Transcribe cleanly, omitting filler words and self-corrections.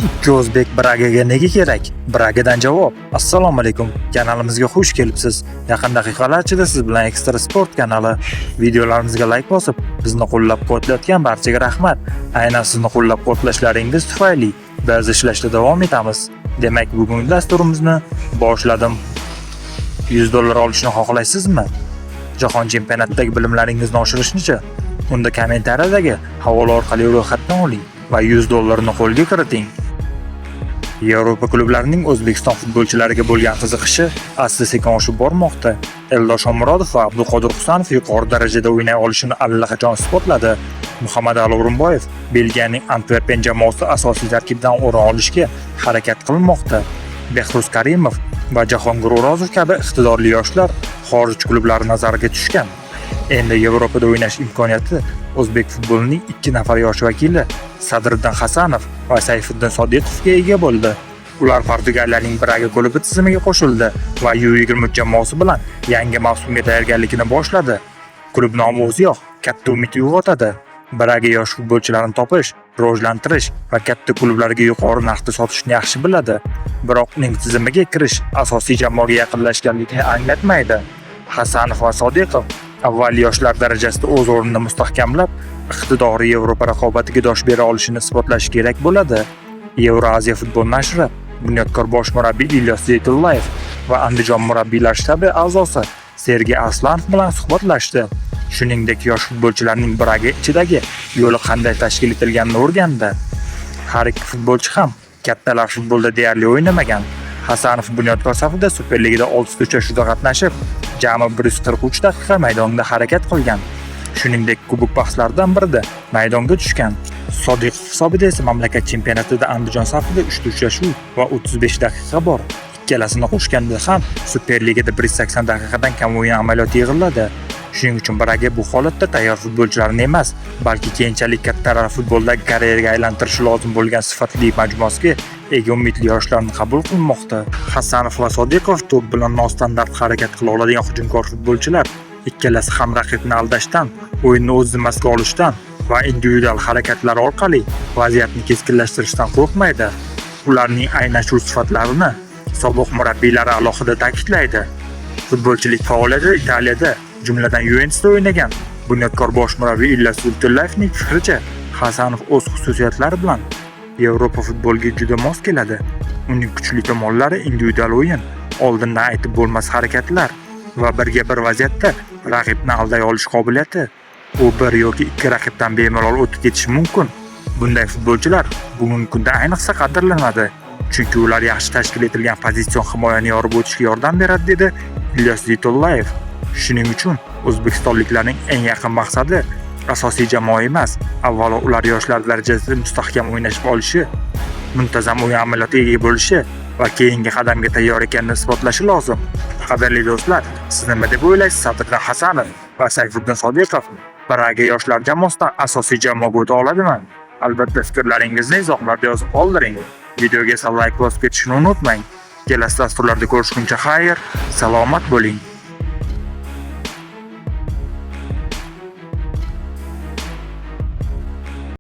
Ikki o'zbek Bragaga nega kerak? Bragadan javob. Assalomu alaykum. Kanalimizga xush kelibsiz. Yaqin daqiqalar ichida siz bilan Ekstra Sport kanali. Videolarimizga like bosib, bizni qo'llab-quvvatlayotgan barchaga rahmat. Aynan sizni qo'llab-quvvatlashlaringiz tufayli biz ishlashda davom etamiz. Demak, bugungi dasturimizni boshladim. $100 olishni xohlaysizmi? Jahon chempionatidagi bilimlaringizni oshirishnichi? Unda kommentariyadagi havola orqali ro'yxatdan oling va $100 ni qo'lga kiriting. Yevropa klublarining O'zbekiston futbolchilariga bo'lgan qiziqishi asta-sekin oshib bormoqda. Eldor Shomurodov va Abduqodir Husanov yuqori darajada o'ynay olishini allaqachon isbotladi. Muhammad Ali O'rinboyev Belgiyaning Antwerpen jamoasi asosiy tarkibdan o'rin olishga harakat qilmoqda. Behruz Karimov va Jahongir O'rozov kabi iqtidorli yoshlar xorij klublari nazariga tushgan. Endi Yevropada o'ynash imkoniyati o'zbek futbolining ikki nafar yosh vakili Sadriddin Hasanov va Sayfiddin Sodiqovga ega bo'ldi. Ular Portugaliyaning Braga klubi tizimiga qo'shildi va U23 jamoasi bilan yangi mavsumga tayyorgarlikni boshladi. Klub nomi o'ziyoq katta umid uyg'otadi. Braga yosh futbolchilarni topish, rivojlantirish va katta klublarga yuqori narxda sotishni yaxshi biladi. Biroq uning tizimiga kirish asosiy jamoaga yaqinlashganligini anglatmaydi. Hasanov va Sodiqov avval yoshlar darajasida o'z o'rnini mustahkamlab, iqtidori Yevropa raqobatiga dosh bera olishini isbotlashi kerak bo'ladi. Yevroaziya futbol nashri bunyodkor bosh murabbiy Ilyos Zeytullayev va Andijon murabbiylar shtabi a'zosi Sergey Arslanov bilan suhbatlashdi. Shuningdek, yosh futbolchilarning Braga ichidagi yo'li qanday tashkil etilganini o'rgandi. Har ikki futbolchi ham kattalar futbolda deyarli o'ynamagan. Hasanov bunyodkor safida Superligada 6 ta uchrashuvda qatnashib, jami 143 daqiqa maydonda harakat qilgan. Shuningdek, kubok bahslaridan birida maydonga tushgan. Sodiqov hisobida esa mamlakat chempionatida Andijon safida 3 ta uchrashuv va 35 daqiqa bor. Ikkalasini qo'shganda ham Superligada 180 daqiqadan kam o'yin amaliyoti yig'iladi. Shuning uchun Braga bu holatda tayyor futbolchilarni emas, balki keyinchalik kattalar futboldagi karyeraga aylantirishi lozim bo'lgan sifatli majmuasiga ega umidli yoshlarni qabul qilmoqda. Hasanov va Sodiqov to'p bilan nostandart harakat qila oladigan hujumkor futbolchilar. Ikkalasi ham raqibni aldashdan, o'yinni o'z zimmasiga olishdan va individual harakatlar orqali vaziyatni keskinlashtirishdan qo'rqmaydi. Ularning aynan shu sifatlarini sobiq murabbiylari alohida ta'kidlaydi. Futbolchilik faoliyatida Italiyada, jumladan Yuventusda o'ynagan bunyodkor bosh murabbiy Ilyos Zeytullayevning fikricha, Hasanov o'z xususiyatlari bilan Yevropa futboliga juda mos keladi. Uning kuchli tomonlari individual o'yin, oldindan aytib bo'lmas harakatlar va birga bir vaziyatda raqibni alday olish qobiliyati. U bir yoki ikki raqibdan bemalol o'tib ketishi mumkin. Bunday futbolchilar bugungi kunda ayniqsa qadrlanadi, chunki ular yaxshi tashkil etilgan pozitsion himoyani yorib o'tishga yordam beradi, dedi Ilyos Zeytullayev. Shuning uchun o'zbekistonliklarning eng yaqin maqsadi asosiy jamoa emas, avvalo ular yoshlar darajasida mustahkam o'ynashib olishi, muntazam o'yin amaliyotiga ega bo'lishi va keyingi qadamga tayyor ekanini isbotlashi lozim. Qadrli do'stlar, siz nima deb o'ylaysiz? Sadriddin Hasanov va Sayfiddin Sodiqov Braga yoshlar jamoasidan asosiy jamoaga o'ta oladimi? Albatta, fikrlaringizni izohlarda yozib qoldiring. Videoga esa like bosib ketishni unutmang. Kelasi dasturlarda ko'rishguncha xayr, salomat bo'ling.